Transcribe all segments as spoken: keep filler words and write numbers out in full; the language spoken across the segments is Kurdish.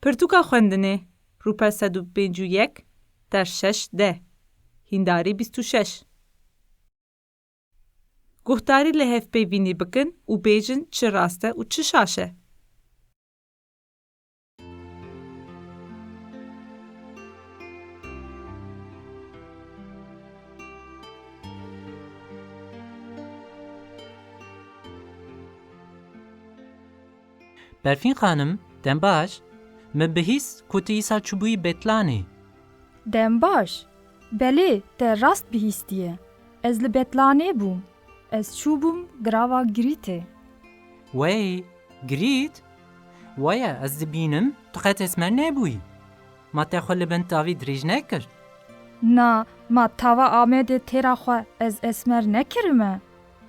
Pirtûka xwendinê, rûpel sed û pêncî û yek, der şeş D, hîndarî bîst û şeş. Guhdarî li hevpeyvînê bikin û bêjin çi rast e û çi şaş e. Berfîn xanim, dem baş. Min bihîst ku tu îsal çûbûyî Betlanê. Dem baş. Belê, te rast bihîstiye. Ez li Betlanê bûm. Ez çûbûm girava Girîtê. Wey, Girît? Waya ez dibînim tu qet esmer nebûyî. Ma te xwe li bin tavî dirêj nekir? Na, ma tava Amedê têra xwe ez esmer nekirime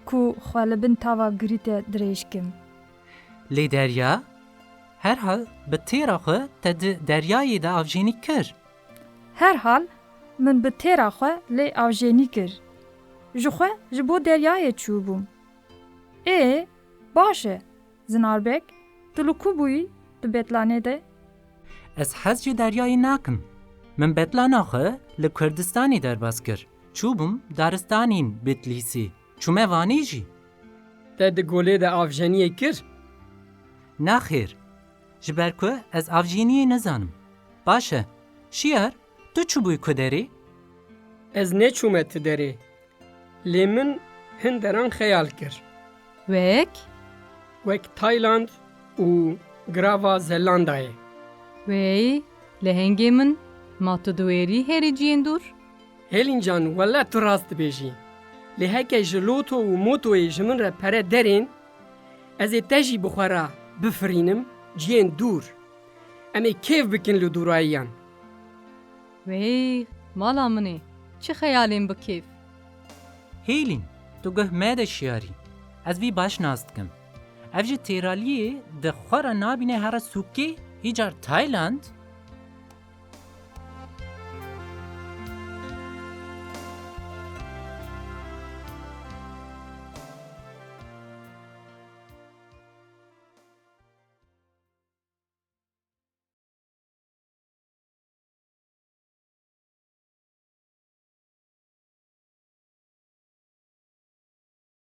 ku xwe li bin tava Girîtê dirêj kim. Lê derya? Herhal bi têra xwe te di deryayê de avjênî kir. Herhal min bi têra xwe lê avjênî kir. Ji xwe ji bo deryayê çûbûm. Ê, baş e. Zinarbek, tu li ku bûyî di Betlanê de? Ez hez ji deryayê nakim. Min Betlana xwe li Kurdistanê derbas kir. Çûbûm daristanên Bitlîsê. Çûme Vanê jî. Te di golê de avjeniyê kir? Naxêr. Ji ber ku ez avjeniyê nizanim. Baş e. Şiyar, tu çûbûyî ku derê? Ez neçûme ti derê. Lê min hin deran xeyal kir. Wek? Wek Tayland û Girava Zelandayê. Wey, lehengê min, ma tu diwêrî herî ciyên dûr? Hêlîn can, wele tu rast dibêjî. Lê heke ji Loto û Motoyê ji min re pere derên, ez ê te jî bi xwe re bifirînim ciyên dûr. Em ê kêf bikin li dûrayiyan. Wey, mala min ê, çi xeyalên bi kêf. Hêlîn, tu guh mede şiyarî. Ez vî baş nas dikim. Ev ji têraliyê di xwe re nabîne here sûkê, îcar Tayland